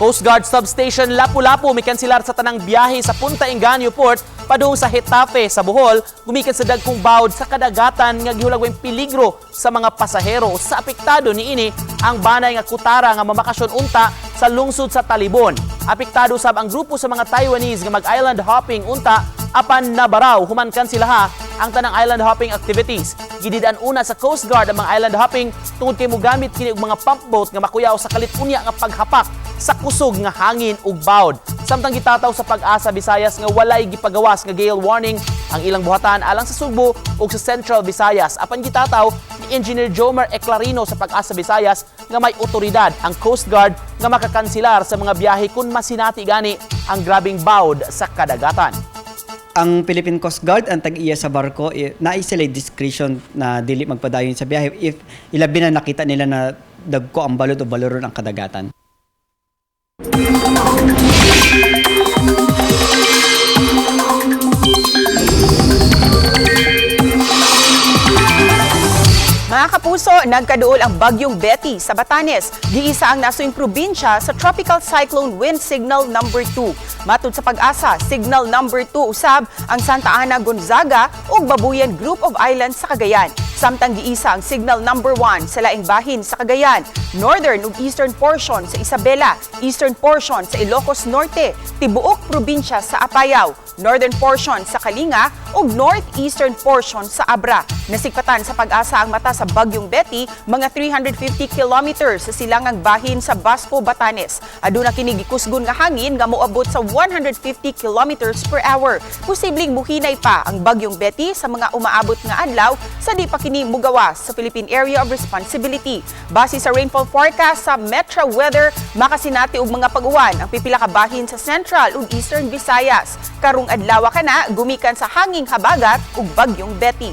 Coast Guard Substation Lapu-Lapu mikanselar sa tanang biyahe sa Punta Engaño Port padung sa Getafe sa Bohol gumikan sa dagkong bawd sa kadagatan nga gihulagway peligro sa mga pasahero. Sa apektado niini ang banay nga kutara nga mamakasyon unta sa lungsod sa Talibon. Apektado sab ang grupo sa mga Taiwanese nga mag-island hopping unta apan nabaraw human kansilaha ang tanang island hopping activities. Gidid-an una sa Coast Guard ang mga island hopping tungod kay mogamit kini og mga pump boat nga makuyaw sa kalit unya nga paghapak sa kusog nga hangin ug bawd. Samtang gitataw sa Pag-asa Visayas nga walay gipagawas nga gale warning ang ilang buhatan alang sa Sugbo ug sa Central Visayas. Apan gitataw ni Engineer Jomar Eclarino sa Pag-asa Visayas nga may otoridad ang Coast Guard nga makakansilar sa mga biyahe kung masinati gani ang grabing bawd sa kadagatan. Ang Philippine Coast Guard ang tag-iya sa barko, naay sila discretion na dili magpadayon sa biyahe if ilabi na nakita nila na dagko ang balod o baloron ang kadagatan. Mga kapuso, nagkaduol ang Bagyong Betty sa Batanes. Giisa ang nasuyng probinsya sa Tropical Cyclone Wind Signal Number 2. Matud sa Pag-asa, Signal Number 2 usab ang Santa Ana, Gonzaga ug Babuyan Group of Islands sa Cagayan. Samtang giisa ang Signal Number 1 sa laing bahin sa Cagayan, northern ug eastern portion sa Isabela, eastern portion sa Ilocos Norte, tibuok probinsya sa Apayao, northern portion sa Kalinga ug northeastern portion sa Abra. Nasikpatan sa Pag-asa ang mata sa Bagyong Betty, mga 350 kilometers sa silangang bahin sa Basco, Batanes. Aduna kini gikusgon nga hangin nga moabot sa 150 kilometers per hour. Posibleng muhinay pa ang Bagyong Betty sa mga umaabot nga adlaw sa di pa kini mugawas sa Philippine Area of Responsibility. Base sa rainfall forecast sa Metro Weather, makasinati og mga pag-uwan ang pipila ka bahin sa Central ug Eastern Visayas. Karong adlaw kana gumikan sa hanging habagat ug Bagyong Betty.